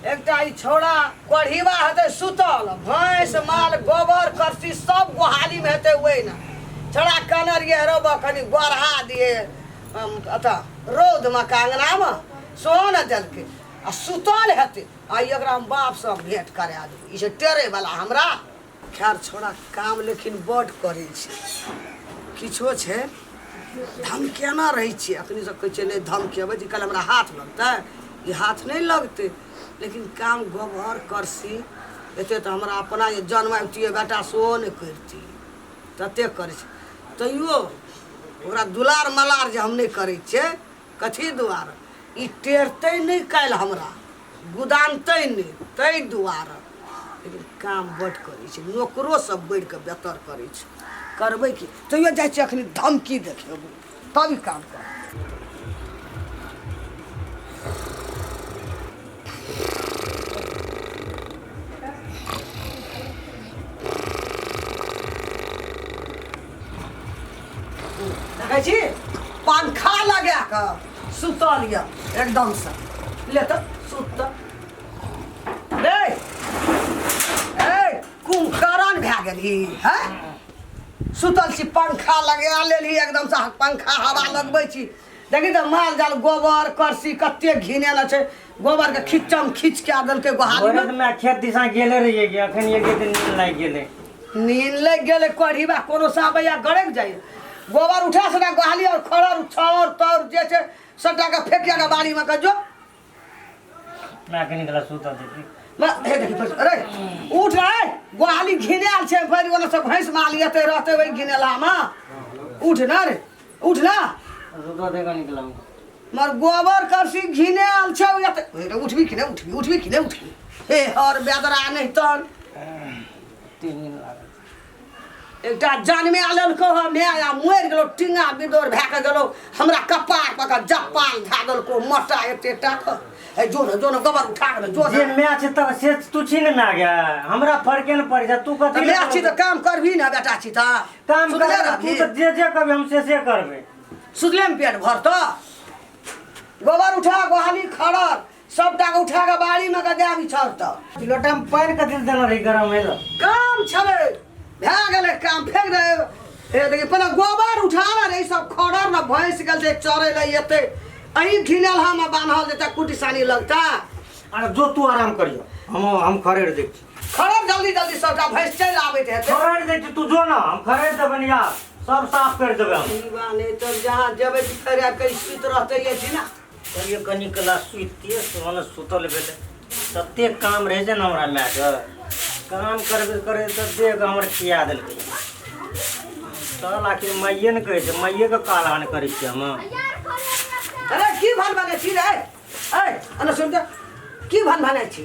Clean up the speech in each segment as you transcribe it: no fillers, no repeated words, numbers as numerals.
एकटा ई छौड़ा कोढ़ीबा हेतै सुतल, भैंस माल गोबर करसी सब गोहाली में हेतै। ओहि ने छौड़ा कहने रहियै, रौ बा कनि गोरहा दिए अतऽ रौदमे के अङ्गनामे, सेहो ने देलकै आ सुतल हेतै। आ एकरा हम बापसँ भेँट करा देबै, ई छै टेरैवला हमरा। खैर छोड़ा काम लेकिन बड करै छै, किछो छै धमकेना रहै छियै। अखनी सब कहै छियै नहि धमकेबै जे काल्हि हमरा हाथ लगतै, ई हाथ नहि लगतै। लेकिन काम गोबर करसी एते तऽ हमरा अपना जे जन्म अबितियै बेटा सेहो नहि करितियै, ततेक करै छै। तैयो ओकरा दुलार मलार जे हम नहि करै छियै कथी दुआरे, ई टेरतै नहि, काल्हि हमरा गुदानतै नहि, ताहि दुआरे। लेकिन काम बड्ड करै छै, नौकरो सब बढ़ि कऽ बेतर करै छै। करबै की, तैयो जाइ छियै अखनी धमकी देखेबै तब ई काम करबै। देखै छी पंखा लगा कऽ सुतल यऽ एकदमसँ। ले तऽ सुत तऽ रे। ए कुंभकर्ण भए गेलही हैं? सुतल छी पंखा लगा लेलही एकदमसँ, पंखा हवा लगबै छी। देखी तऽ माल जाल गोबर करसी कते घिनेने छै, गोबर के खिच्चम खींच कए देलकै गोहाली भोरे मे खेत दिशा गेले रहियै कि अखन एलियै तऽ नींद लागि गेलै। नींद लागि गेलै कढ़ीबा कोनो साबैया गड़क जाइए। गोबर उठा सटा गोहाली और खड़र छाउर तौर जे छै सबटा के फेकिया के बाड़ी में के जो। मैं कनी गला सुतल देखी। हे देखी फेर, अरे उठ रे, गोहाली घिनायल छै फेर ओने सब भैंस माल एते रहते ओहि घिनेला में। उठ ना रे, उठ ना। सुतल दे कनी गला। मगर गोबर करसी घिनायल छै एते। हे रे, उठबी कि नहि उठबी, उठबी कि नहि उठबी? हे हर बेदरा नहि तन तीन दिन लागल। एकटा जनमे लेलको हँ माय आ मरि गेलो, टिंगा बिदोर भए कऽ गेलो, हमरा कपार पर कऽ जप्पाल धए देलको मोटा एते टा कऽ। हे जो ने, जो ने, गोबर उठा कऽ जो जे ने। माय छै तऽ से तू छी ने माय गे, हमरा फर्के ने पड़ै छै। तू कथी तऽ माय छी तऽ काम करबही ने बेटा छी तऽ काम सुतले कर तू। रहबही? तऽ जे जे कहबी हम से से करबै। सुतले मे पेट भरतऽ? गोबर उठा, गोहाली खड़र सबटा के उठा के बाड़ी में के दे बिछड़ तऽ। लोटा में पानि कथी लए देने रही गरम हेलो? काम छलै भए गेलै काम, फेंक दे। हे देखी पहिले गोबर उठा रे, ई सब खड़र ने भैंस गेल छै चरै लए एतै, अही घिनल हम बान्हल जेतै कुटी सानी लगता। अरे जो तू आराम करियो, हम खरेड़ दै छी। खड़र जल्दी जल्दी सबटा, भैंस चलि आबैत हेतै। खरेड़ दै छी, तू जो ना, हम खरेड़ देबै ने यार, सब साफ कर देबै हम। ई बा नहि तऽ जहाँ जेबै फेर आबि कऽ सुति रहतै ये छी ना। कहलियै कनि कला सुतितियै, सोन सुतल भेलै। ततेक काम रहै छै ने हमरा मायके, काम करबे करै तऽ देह हमर खिया देलकै। चल आखिर माइए ने कहै छै, माइएके कालहान करै छियै हम। अरे की भन भने छी रे? ए अने सुन तऽ, की भन भने छी?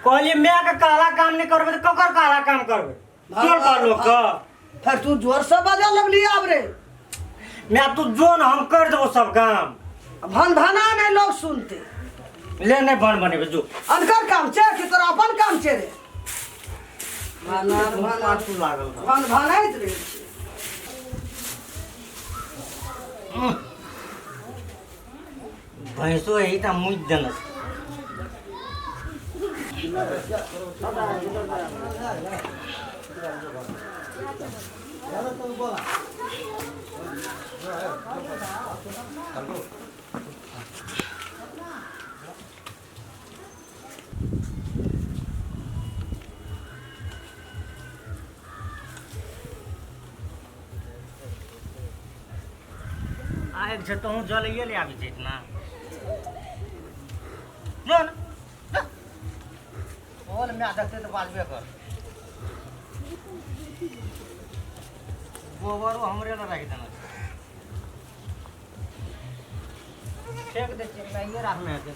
कहलियै मायके काला काम नहि करबै तऽ ककर काला काम करबै? चोर का लोक के। फेर तू जोर से बजऽ लगली आब रे। माय तू जो ने, हम कर देबो सब काम। भन भना नहीं लोग सुनते। ले नहीं भन बनेबै जो। अनकर काम छै कि तोरा अपन काम छै रे? भनार भनार पाछू लागल रह। भन भनाइत रहै छै। भैंसो यही तऽ मुइत देने छै। आगि छै तहूँ जलैए ले आबि जैत ना। जो ने जा। ओल माय देखतै तऽ बाजबे कर। गोबरो हमरे लग राखि देने छै, फेंक दै छियै, माइए राखने हेतै।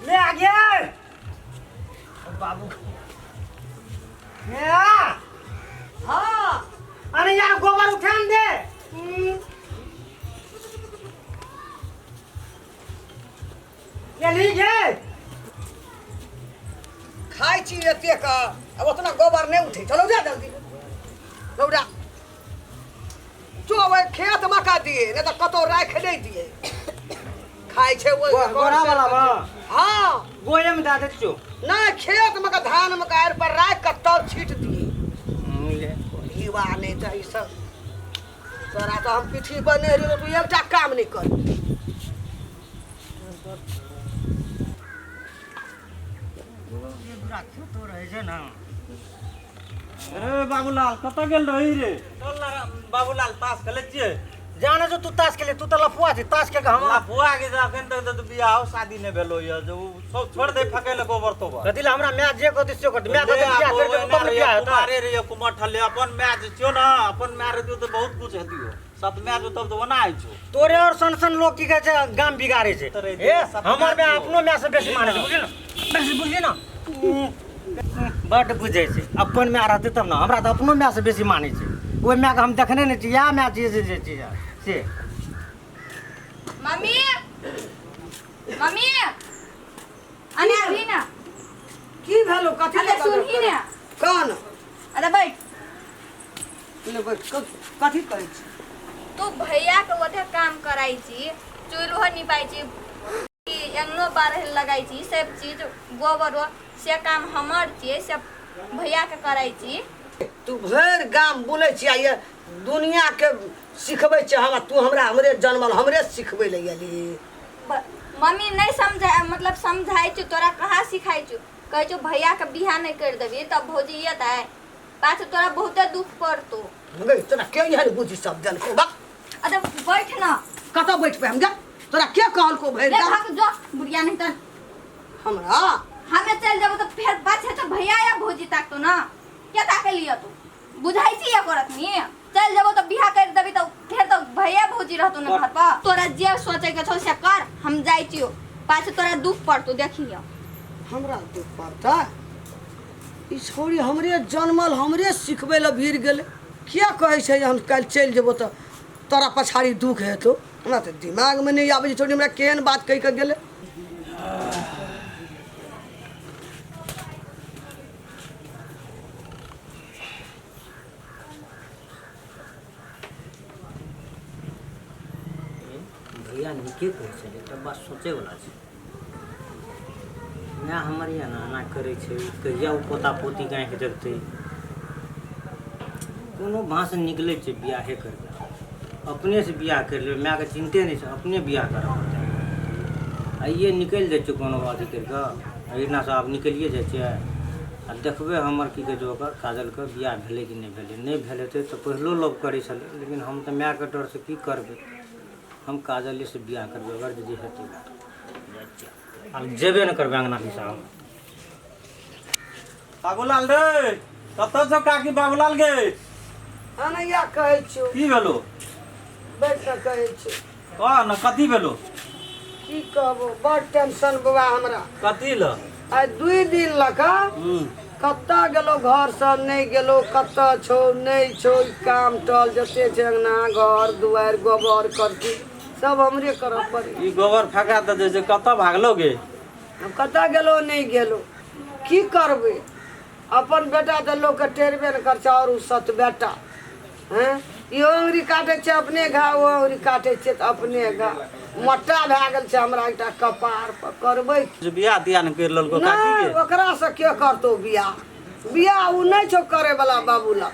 ले आ गेल बाबू ले आ। हाँ अरे यार गोबर उठान दे। ये ली गे। खाइ छी एतेक आ ओतना गोबर नहि उठै। चलो जा जल्दी रौदा जो ओहि खेत मका दिए, नहि तऽ कतौ राखि नहि दिए। खाइ छै ओहि गोरा वाला बा? हँ। गोये में दए दै छियौ। नहि, खेत मे के धान मे के आड़ि पर राखि कऽ तब छीट दियै। युवा नहि तऽ ई सब तोरा तऽ हम पिठी पर नहि रहियौ, तू एकटा काम नहि कर। खेतो रहै छै ने। अरे बाबूलाल, कतऽ गेल रही रे? चल ना बाबूलाल, ताश खेलै छियै। जाने जो तू ताश खेले, तू तऽ लफुआ छी, ताश खेल के हम लफुआ के जे अखन तक तऽ बियाह शादी नहि भेलो ये, जे उ सब छोड़ दे फके ले गोबर तोबर। कथी ले? हमरा माय जे कहतै से करतै। माय कहतै बियाह कर दे तब ने बियाह हेतै। कुमारे रहिए, कुमार ठल्ले अपन माय जे छियो ना, अपन माय रहियो तऽ बहुत कुछ हेतियो। सत माय जो तब तऽ ओना होइ छौ। तोरे और सन सन लोग की कहै छै गाम बिगाड़े छै। तोरे ए सत हमर माय माय अपनो माय से बेसी मानै छै, बुझली ने? बेसी बुझली ने, बड्ड बुझै छै। अपन माय रहतै तब ने। हमरा तऽ अपनो माय से बेसी मानै छै। ओहि मायके हम देखने नहि छी, इएह माय छियै जे छियै से। मम्मी, मम्मी, अने अभी ना। की भेलो? कथी अरे सुनही ने। कौन? अरे बैठ। ले बैठ, कथी कहै छी? तू भैया के ओते काम कराई छी, चूल्हो निपाई छी, अंगनो बारह लगाई छी, सब चीज गोबर से काम हमर छियै, से भैया के कराई छी। तू भरि गाम बुलै छी आ ये दुनिया के सिखबै छै हमरा। तू हमरा हमरे जनमल हमरे सिखबै लए एली। मम्मी नहीं समझा, मतलब समझाई छु तोरा, कहाँ सिखाई छु? कहै छु भैया के बियाह नहीं कर देबी तब भौजी एतै, पाछू तोरा बहुते दुख पड़तो। गै, तोरा के एहन बुद्धि सब देलकौ? बा अरे बैठ ना। कतऽ बैठबै हम? गे तोरा के कहलकौ भरि ले गाम? भाग जो बुढ़िया, नहीं तो हमरा हमें चल जाबो तो फिर बात है तो भैया या भौजी ताकतो ना, क्या ताके लियो? तू बुझाई छी या करत नी? चल जाबो तो बियाह कर देबी तो फिर तो भैया भौजी रहतो ना घर पर। तोरा जे सोचे के छौ से कर, हम जाई छियो, पाछू तोरा दुख पड़तो देखियो। हमरा दुख पड़तै? ई छौड़ी हमरे जनमल हमरे सिखबै लए भीड़ गेलै। किया कहै छै जे हम काल्हि चलि जेबो तऽ तोरा पछाड़ी दुख हेतौ? हमरा तऽ दिमागमे नहि आबै छै, छौड़ी हमरा केहन बात कहि कऽ गेलै। भैया नीके कहै छलै, एकटा बात सोचैवला छै। माय हमर यऽ ने एना करै छै, कहिया ओ पोता पोतीके आँखि देखतै? कोनो भाँसँ निकलै छै बियाहे करबै, अपनेसँ बियाह करि लेबै, मायके चिन्ते नहि छै, अपने बियाह करऽ पड़तै। आइए निकलि जाइ छै कोनो अथी करि कऽ, एहिनासँ आब निकलिए जाइ छै आ देखबै हमर की कहै छै ओकर काजलके बियाह भेलै कि नहि भेलै। नहि भेल हेतै तऽ पहिलो लव करै छलै, लेकिन हम तऽ मायके डरसँ की करबै, हम काजलेसँ बियाह करबै अगर यदि हेतै। आब जेबे नहि करबै अङ्गना दिशा हम। बाबूलाल रे, कतऽ छौ काकी बाबूलाल गे? अनैया कहै छियौ। की भेलो? बैठ कऽ कहै छियौ। कह न, कथी भेलो? की कहबो, बड़ टेंशन बौआ हमरा। कथी ल? आइ 2 दिन लऽ कऽ कतऽ गेलो, घर सब नहि गेलो, कतऽ छौ नहि छौ। ई काम टल जते छै, अङ्गना घर दुआरि गोबर करती सब हमरे करऽ पड़ै। ई गोबर फेका दे जे कतऽ भागलो गे? हम कतऽ गेलो नहि गेलो, की करबै? अपन बेटा तऽ लोकके टेरबे ने कर छै। आओर ओ सत बेटा हैं, इहो अङ्गुरी काटै छै अपने घा, ओ अङ्गुरी काटै छै तऽ अपने घा। मोटा भए गेल छै हमरा एकटा कपार पर, करबै की? जे बियाह तियाह नहि करि लेलको काकी नहि गे? ओकरासँ के करतौ बियाह? बियाह ओ नहि छौ करे वाला बाबूला,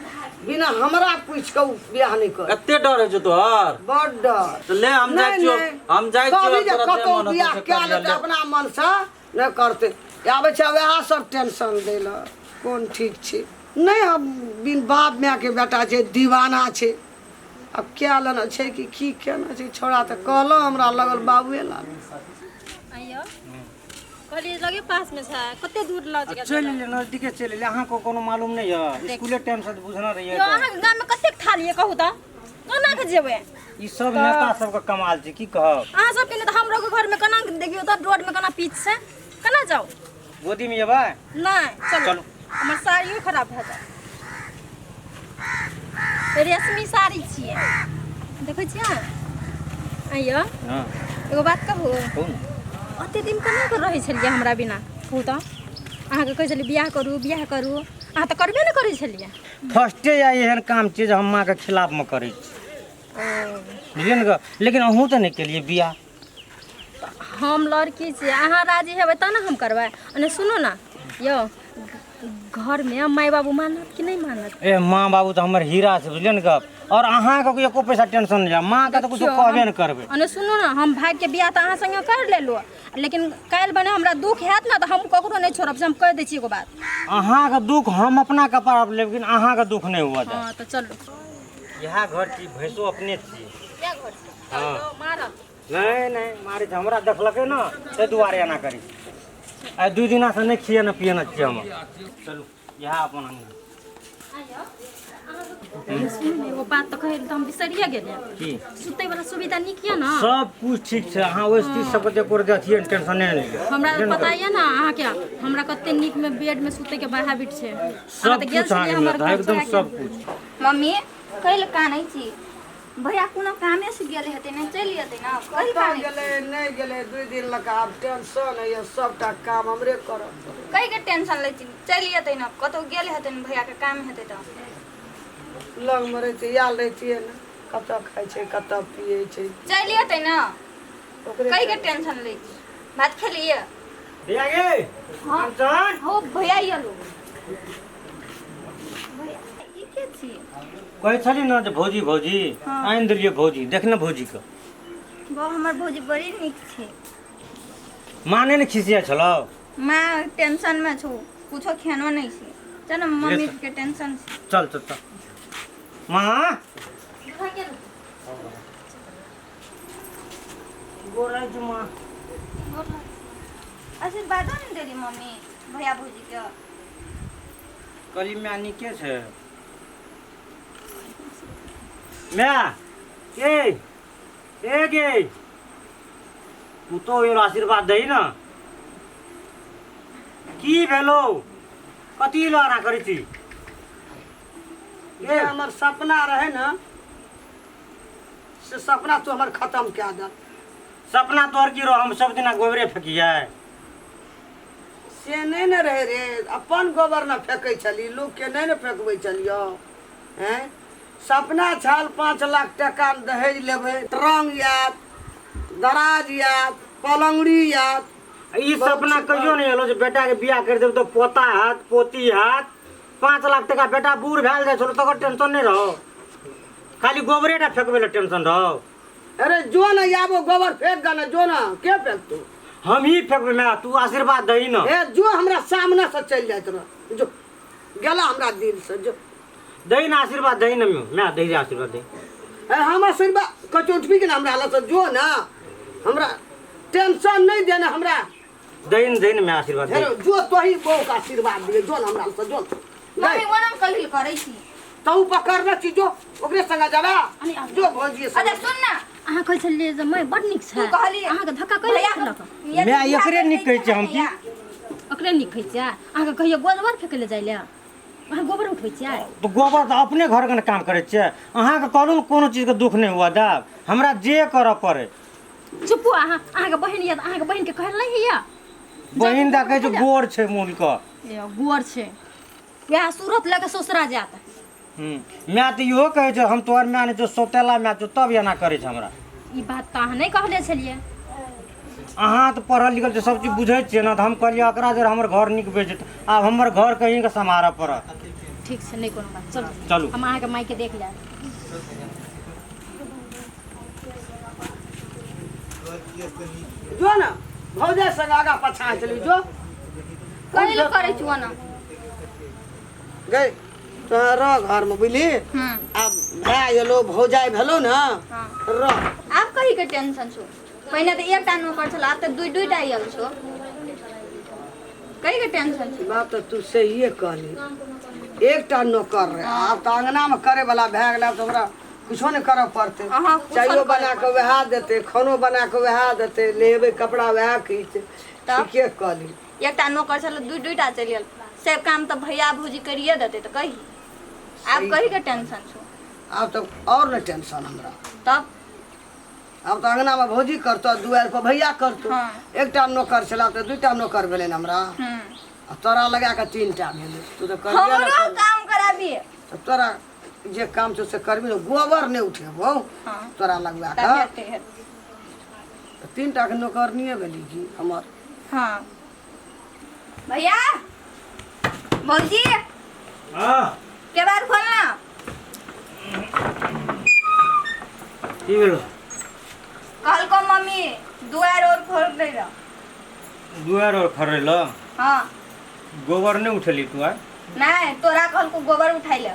बिना हमरा पूछि कऽ ओ बियाह नहि कर। एते डर होइ छौ तोहर? बड डर। तऽ ले हम जाइ नहि, छियौ, नहि। हम जाइ छियौ, कहबी जे तोरा जे कतौ मन हेतौ बियाह से कए करिहे लेतै ले। अपना मनसँ नहि करतै, आबै छै वएह सब टेंशन दै लए। कोन ठीक छै? नहि, हम बिन बाप मायके बेटा छै, दीवाना छै। आब क्या लेना छै कि की केना छै? छोड़ा तऽ कहलहुँ हमरा लगल बाबुए लाल। आइयो कहलियै लगे पास में छै, कते दूर लऽ जेबै? चलि एलियै, नजदीके चलि एलियै। अहाँके कोनो मालूम नहि यऽ? स्कूले टाइमसँ बुझना रहियै। यौ, अहाँके गाम में कतेक थाली यऽ, कहू तऽ कोना के जेबै? ई सब नेता सबके कमाल छै, की कहब। अहाँ सबके नहि तऽ हमरो के घर में केना देखियौ तऽ रोड में केना पीच छै, केना जाउ? गोदीमे जेबै? नहि, चलू। चलू। हमर साड़ियो खराब भए जायत, रेशमी साड़ी छियै, देखै छियै? आइयो हँ। एगो बात कहू? कहू ने। ओते दिन केना कऽ रहै छलियै हमरा बिना, कहू तऽ? अहाँके कहै छलियै बियाह करू, बियाह करू, अहाँ तऽ करबे नहि करै छलियै। फर्स्टे या एहन काम छियै जे हम माँके खिलाफमे करै छी, बुझलियै ने? लेकिन अहूँ तऽ नहि केलियै बियाह। हम लड़की छी, अहाँ राजी हेबै तब ने हम करबै। आ सुनू ने यौ, घरमे माय बाबू मानत कि नहि मानत? ए माँ बाबू तऽ हमर हीरा छै, बुझलियै ने गप। और अहाँके एको पैसा टेंशन नहि, माँके तऽ कुछो देखियौ, कहबे नहि करबै। अने सुनू ने, हम भागिके बियाह तऽ अहाँ संगे कर लेलहुँ, लेकिन काल्हि बने हमरा दुख हैत ने तऽ हम ककरो नहि छोड़ब, से हम कहि दै छी एगो बात। अहाँके दुख हम अपना कपार पर लेब, लेकिन अहाँके दुख नहि हुअ देब। हँ तऽ चलू। इएह घर छी, भैंसो अपने छी। हँ नहि नहि मारै छै, हमरा देखलकै ने ताहि दुआरे एना करै छै। आइ 2 दिनासँ नहि खिएने पिएने छियै हम। चलू इएह अपन अङ्गना। सुनू ने, एगो बात तऽ कहै तऽ हम बिसरिए गेलियै। की? सुतै वाला सुविधा नीक यऽ ने? सब कुछ ठीक छै, अहाँ ओहि चीज सबके एको रत्ती अथिए नहि, टेंशने नहि लिअ। हमरा पता यऽ ने अहाँके, हमरा कते नीक में बेड में सुतै के हैबिट छै। अहाँ सब तऽ गेल कुछ अहाँके छलियै हमर मिलत घर एकदम छोड़ा के। सब कुछ। मम्मी कैल कानै छी? भैया कोनो कामे से गेल हेतै ने, चलि जेतै ने, कैल कतऽ कानै? गेलै नहि गेलै 2 दिन लऽ कऽ, आब टेंशन होइए, सबटा काम हमरे करऽ पड़त। कै के टेंशन लै छी? चलि जेतै ने, कतौ गेल हेतै ने, भैया के काम हेतै तऽ। लगमे रहितियै, आयल रहितियै ने, कतऽ खाइ छै कतऽ पियै छै। चलि जेतै ने। ओकरे कै के टेंशन लै छी? भात खेलियै? भैया गे। हाँ। कंचन। हो भैया आलो। भैया, ई के छी? कहै छली ने जे भौजी भौजी, आनि देलियै भौजी। देख ने भौजीके। बा, हमर भौजी बड़ी नीक छै। माँ नहि ने खिसिया छलौ? माँ टेंशन में छौ, कुछो खेनो नहीं छै। चल ने, मम्मी के टेंशन छै। चल चल चल माँ। गोर लागै छी माँ। आशीर्वादो ने देली मम्मी भैया भौजी के। कहली माय नीके छै? माय ए ए गे पुतोह एलो, आशीर्वाद दही ने। की भेलो, कथी लए एना करै छी? जे हमर सपना रहे ने, से सपना तू हमर खत्म कए दे। सपना तोहर की रहो, हम सब दिना गोबरे फेकियै? से नहि ने रहे रे, अपन गोबर ने फेकै छली, लोकके नहि ने फेकबै छलियौ। हैं, सपना छल 5 लाख टका दहेज लेबै, ट्रंक आयत, दराज आयत, पलङ्गड़ी आयत। ई सपना कहियो नहि एलो जे बेटाके बियाह करि देब तऽ पोता हैत पोती हैत, 5 लाख टका। बेटा बूढ़ भेल जाइ छलो तकर टेंशन नहि रहो, खाली गोबरे टा फेकबै लए टेंशन रहो। अरे जो ने, आबो गोबर फेंक दे ने, जो ने, के फेंकतौ? हम ही फेकबै माय, तू आशीर्वाद दही ने। ए जो, हमरा सामने से चलि जाइत रह, जो गेला हमरा दिल से जो। दही ने आशीर्वाद, दही ने माय, दही आशीर्वाद दही। ए हम आशीर्वाद कचो उठबी के ना हमरा लग से, जो ना, हमरा टेंशन नहीं देना हमरा। दही ने, दही ने माय आशीर्वाद दही। हेरो जो, तोही बहू के आशीर्वाद दिए, जो ना हमरा से, जो। मम्मी ओना कहिल करै छी। तू पकड़ने छी, जो ओकरे संगे जाबे, जो भौजी अच्छा संगे। सुन ना। अहाँ कहै छलियै जे माय बड नीक छै। तू कहली अहाँके धक्का कहि भैया देलक। माय एकरे नीक कहै छै हम की? ओकरे नीक कहै छियै? अहाँके कहियो गोबर फेकै लए जाइ लए? अहाँ गोबर उठबै छियै? तऽ गोबर तऽ अपने घरके ने काम करै छियै। अहाँके कहलहुँ ने कोनो चीजके दुख नहि हुअ देब, हमरा जे करऽ पड़ै। चुपू अहाँ। अहाँके बहिन यऽ तऽ अहाँके बहिनके कहल नहि होइए? बहिन दए कहै छै गोर छै मूलके। ए, गोर छै, वएह सूरत लऽ कऽ ससुरा जायत। माय तऽ इहो कहै छै हम तोहर माय नहि छौ, सौतेला माय छौ, तब एना करै छै हमरा। ई बात तऽ अहाँ नहि कहले छलियै। अहाँ तऽ पढ़ल लिखल छियै, सब चीज बुझै छियै ने, तऽ हम कहलियै एकरा जर हमर घर नीक बचि जेतै, आब हमर घर कहींके सम्हारऽ पड़त। ठीक छै, नहि कोनो बात, चलू। चलू। हम अहाँके मायके देख लेब। जो ना भौजाइ संग आगा पाछाँ चली जो। कहिल करै छी ओना? गई तोरा रह घरमे, बुझली? आब भाय एलो, भौजाइ भेलो ने। हाँ। रह। आब कही के टेंशन छौ? पहिने तऽ एकटा नौकर छल, आब तऽ दुइ दुइटा आयल छौ, कही के टेंशन छौ? बात तऽ तू सहिए कहली, एकटा नौकर रहे, आब तऽ अङ्गनामे करे वाला भए गेलै, आब तऽ हमरा कुछो नहि करऽ पड़तै। अहाँ कुछो चायो नहि करऽ बना कऽ वएह देतै, खानो बना कऽ वएह देतै, लेबै कपड़ा वएह खींच। तब? ठीके कहली। एकटा नौकर छल, दुइ दुइटा चलि गेल, से काम तऽ भैया भौजी करिए देतै, तऽ कही आब कही के टेंशन छौ? आब तऽ आओर नहि टेंशन हमरा। तब? आब तऽ अङ्गनामे भौजी करतौ, दुआरि पर भैया करतौ। हाँ। एकटा नौकर छला तऽ दूटा नौकर भेलै ने हमरा। आ तोरा लगा कऽ 3टा भेलै, तू तऽ करबे ने हमरो करबी। काम कराबी। तऽ तोरा जे काम छौ से करबी ने, गोबर नहि उठेबौ। हाँ। तोरा लगवा तऽ कऽ हेतै हेतै। 3 टा के नौकरनिए भेली की हमर। हाँ भैया, भौजी। हाँ। के बार खोलना। की भेलो? कहलको मम्मी दुआर और खोल दे रहा। दुआर और खड़े ल? हाँ। गोबर नहि उठेली तू आइ? नहीं, तोरा कहलको गोबर उठाई ले।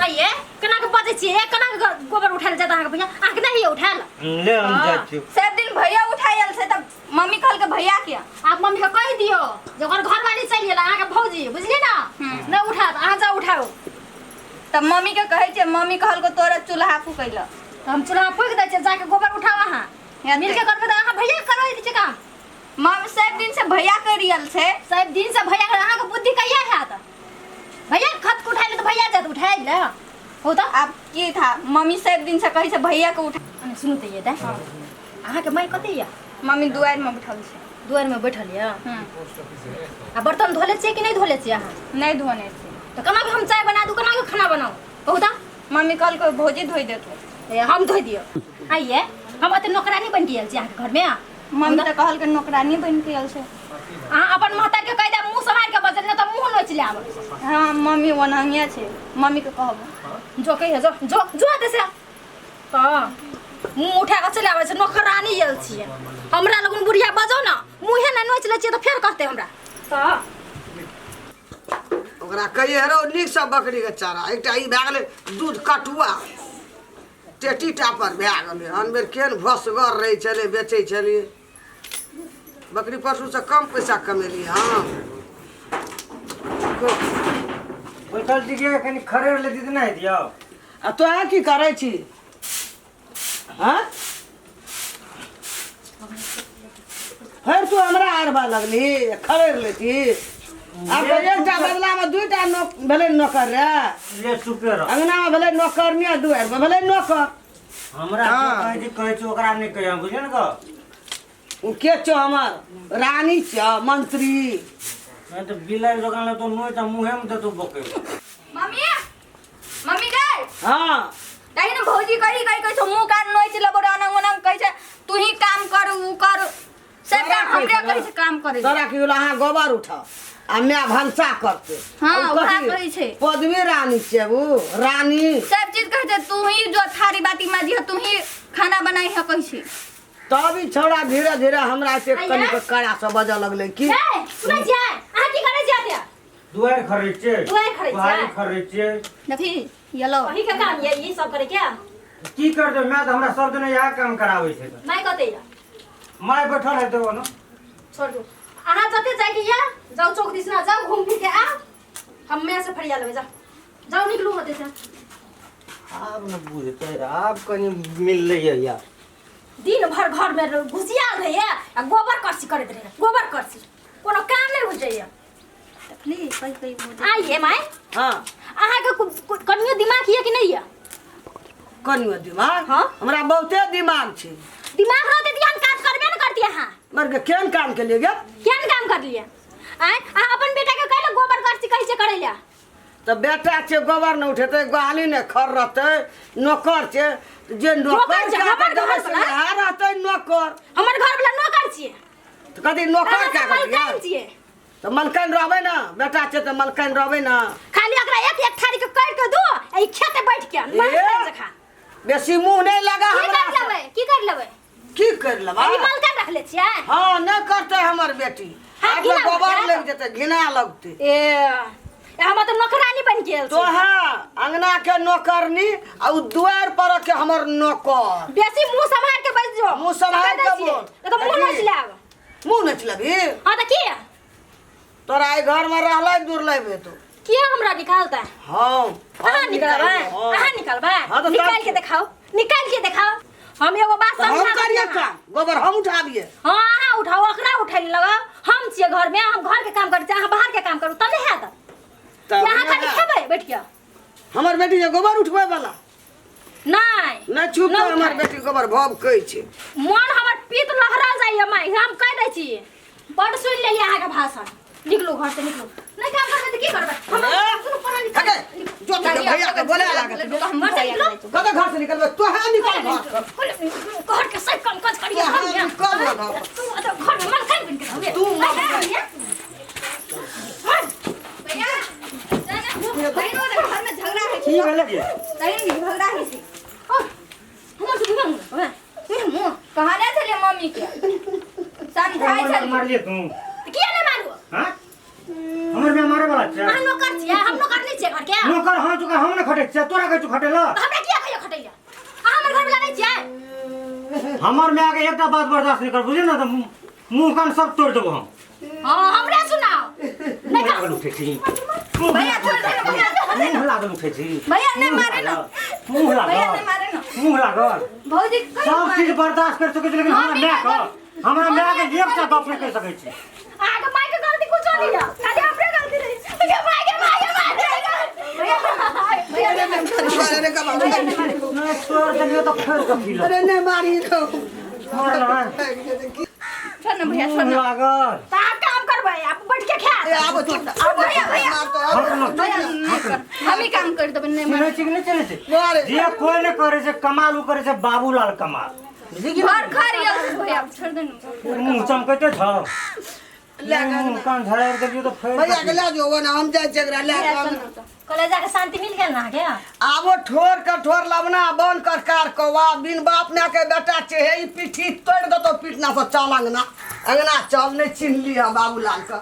आइए, केना के बजै छियै? केना के गोबर उठायल जात अहाँके भैया? अहाँके नहि होइए उठायल? ले, हम जाइ छी। सब दिन भैया उठाई आयल से, तब मम्मी कहलके भैया के। आप मम्मी के कहि दियौ जे ओकर घरवाली चलि गेल अहाँके भौजी, बुझलियै ने? नहि उठायत, अहाँ जाउ उठाउ। तब मम्मी के कहै छै, मम्मी कहलको तोरा चूल्हा फूकै ल। तऽ हम चूल्हा फूकि दै छियै, जाके गोबर उठाउ अहाँ। हेतै। मिलके करबै तऽ अहाँ भैया के करबै छै काम। मम्मी सब दिन से भैया करि आयल छै। सब दिन से भैया के, अहाँके बुद्धि कहिया हैत? भैया के खत उठाय ले तऽ भैया जात उठाय ले हो तऽ। आब की था, मम्मी सब दिन से कहै छै भैया के उठा। अने सुनू तऽ, ये दाइ, अहाँके माय कतऽ यऽ? मम्मी दुआरि में बैठल छै। दुआरिमे बैठल यऽ? हम्म। आ बर्तन धोले छियै कि नहि धोले छियै अहाँ? नहीं धोने छै। तऽ केना के हम चाय बना दू, केना के खाना बनाउ, कहू तऽ? मम्मी कहलको भौजी धोइ देतौ। ए, हम धोइ दियौ? आइये, हम एते नौकरानी बनि के आयल छी अहाँके घरमे? मम्मी तऽ कहलकै नौकरानी बनि के आयल छै। अहाँ अपन महतारी के कहि देब मुँह सम्हारि के बजल, नहि तऽ मुँह नोचि लेब। हाँ, मम्मी ओनाहिए छै, मम्मी के कहबो। जो कहिए, जो जो जो एतऽ से। तऽ मुँह उठा कऽ चलि आबै छै, नौकरानी आयल छियै। हमरा लगन बुढ़िया बजौ ने, मुँहे नहि नोचि लै छियै तऽ फेर कहतै हमरा तऽ। ओकरा कहिए रौ नीकसँ बकरीके चारा। एकटा ई भए गेलै दूध कटुआ, टेटी टापर भए गेलै। आन बेर केहन भसगर रहै छलै, बेचै छलियै बकरी, परसूसँ कम पैसा कमेलियै। हँ। बैठल छी के कनि खड़े लेती तऽ नहि दियौ। आ तोरा की करै छी? हँ, फेर तू हमरा आरबा लगली, खड़े लेती। आब तऽ एकटा बदलामे दुइटा नौक भेलै नौकर रे। ले, चुपे रह। अंगनामे भेलै नौकरनी आ दुआरिमे भेलै नौकर। हमरा जे कहै छी, कहै छी, ओकरा नहि कहियो, बुझलियै ने गप? ओ के छौ हमर? रानी छौ, मंत्री? नहि तऽ बिलाइ दोकान लग तो नोइ तऽ मुँहेमे देतौ बोकै। मम्मी, मम्मी गए। हाँ। कही ने भौजी कही कही कहै छौ मुँह कान नोचि लेबो रे, अनंग ओनंग कहै छै, तू ही काम कर, उ कर, सब काम हमरे कहै छै काम करे। तोरा की होलो? अहाँ गोबर उठाओ आ माय भनसा करते। हाँ, आ उ उएह कथी? कहै छै। पदवी रानी छै उ, रानी। सब चीज कहै छै, तू ही जो थारी बाटी माजी है, तू ही खाना बनाई है, कहै छै। तब ई छौड़ा धीरे धीरे हमरा से आइया? कनिक कड़ा से बजऽ लगलै की। ए, सुनै छियै? अहाँ की करै छियै एते? दुआरि खरै छियै। दुआरि खरै छियै? बुहारी खरै छियै। देखी येलो। अही के काम ये ई सब करे के? की करतै माय? तऽ हमरा सब दिन इएह काम कराबै छै तऽ। माय कतै ये? माय बैठल हेतै ओनो। छोड़ दू, अहाँ जते जाइके ये जाउ, चौक दिस ना जाउ, घूम फिर के आउ, हम माय से फरिया लेबै। जाउ जाउ, निकलू होते से। आब ने बुझतै, आब कनि मिललै यार। दिन भर घर में घुसियाल रहैए आ गोबर करसी करैत रहैए, गोबर करसी, कोनो काम नहि बुझैए। देखली कही कही भौजी। आइए माय। हाँ। अहाँके कनियो दिमाग ये कि नहि ये? कनियो दिमाग? हाँ। हमरा बहुते दिमाग छै। दिमाग रहते तऽ एहन काज करबे ने करती अहाँ। मर के केहन काम के लिए गे? केहन काम करलियै? आँय, अहाँ अपन बेटाके कहले गोबर करसी कहै छै करै लए? तऽ बेटा छै, गोबर नहि उठेतै, गोहाली नहि खर रहतै, नौकर छै जे नौकर नौकर छै, कए हमर कऽ देबै घर से वला? वएह रहतै नौकर। हमर घरवला नौकर छियै? तऽ कथी नौकर अहाँ कए सब कऽ मलकाइन दियै? छियै। तऽ मलकाइन रहबै ने, बेटा छै तऽ मलकाइन रहबै ने। खाली ओकरा एक एक थारी के करि के दो आ ई खेते बैठ के मलकाइन जकाँ। बेसी मुँह नहि लगा की हमरा कर से। लेबै? की कर लेबै? की कर लेबै? ई मलकाइन रखले छियै? हाँ, नहि करतै हमर बेटी। हाँ, आब घिना गोबर लगतै। लागि जेतै, घिना लगतै। ए, हम तऽ नौकरानी बनि गेल छी। तोहा अंगना के नौकरनी आ उ दुआर पर के हमर नौकर। बेसी मुंह सम्हार के बैस जो। मुँह सम्हार के बोल। नहीं तो मुंह नोच लेब। मुँह नोच लेबही? हाँ तऽ की? तोरा एहि घर में रहलै दुर्लभ हेतौ। किया हमरा निकालता? हाँ। अहाँ निकालबै? अहाँ निकालबै? हाँ, तऽ निकाल के देखाओ, निकाल के देखाओ। हम एगो बात तऽ हम समझा करिए काम, गोबर हम उठाबिए? हाँ, अहाँ उठाओ, ओकरा उठाइ लगाओ। हम छियै घर में, हम घर के काम करै छियै, अहाँ बाहर के काम करू तब हैत। तब अहाँ खाली नहि। खेबै बैठ के। हमर बेटी जे गोबर उठबै वाला। नहि। नहि, चुप। नहि हमर उठाए। बेटी गोबर भव कहै छै। मन हमर पीत लहरा जाइए माय, हम कहि दै छी। बड्ड सुनि लेलियै अहाँके भाषण। निकलू घर से, निकलू। नहीं काम करबै तऽ की करबै हम ए? दुनू प्राणी हगे, जो तू भैया के बोले लागत हम घर से निकलो। कतऽ घर से निकलबै तोहे निकल घर से। घर के सब काम काज करिए तोहे हम यहाँ। निकल घर से। तू अतऽ घर में मलखन बन के रहबे तू मर। मर। भैया जाना बहिनो के घर में झगड़ा है की भेलै गे तनी झगड़ा है छी ओ, हमर से दुनू मुँह मुँह कहने छलियै मम्मी के समझाइ छलियै मारलियै तू किया नहीं मारू हाँ हमर माय मारे वाला छै अहाँ नौकर छियै हम नौकर नहीं छियै घर के नौकर हाँ चुका हम ने खटै छियै तोरा कहै छौ खटै ला हमरा किया कहियो खटैया अहाँ हमर घर वाला नहीं छियै हमर माय के एकटा बात बर्दाश्त नहीं कर बुझली ना तऽ मुंह कान सब तोड़ देबो हम हाँ हमरे सुनाओ मुँह लागल उठै छी भैया छोड़ दे ना भैया मुँह लागल उठै छी भैया नहीं मारे ना मुँह लागल भैया नहीं मारे ना मुँह लागल भौजी कहियो सब चीज बर्दाश्त कर सकै छी लेकिन हमरा माय के हमरा माय के एकटा गप नहीं कहि सकै छी अहाँके माय के गलती कुछो नहीं है खाली हमरे गलती रही के माय के माय के माय भैया भैया अरे नहीं अरे कब नहीं तोड़ देलियो तऽ फेर के पी अरे नहीं मारी रो मारल छोड़ ना भैया छोड़ मुँह ना लागल तऽ आब काम करबै आब बैठ के खा ए आबो तू आबो भैया, भैया। भैया भैया नहीं कर हम ही काम कर देबै नहीं चिन्है मारे छी कि नहि चिन्है छी मारे जे कोइ नहि करै छै कमाल उ करै छै बाबूलाल कमाल बुझली कि घर घर ये भैया छोड़ दे ना मुँह चमकैते छौ ले के मुँह कान झड़ारि देलियो तऽ फेर भैया के ले जो ना हम जाइ छियै एकरा ले भैया के चल ना तो। कॉलेज जाके शांति मिल गेल ना अहाँके आबो ठोर के ठोर लबना बन कर कार कौआ बिन बाप माय के बेटा छै हे ई पीठी तोड़ि देतो पीटना से चल अंगना अंगना चल नहीं चिन्हली हम बाबूलाल के।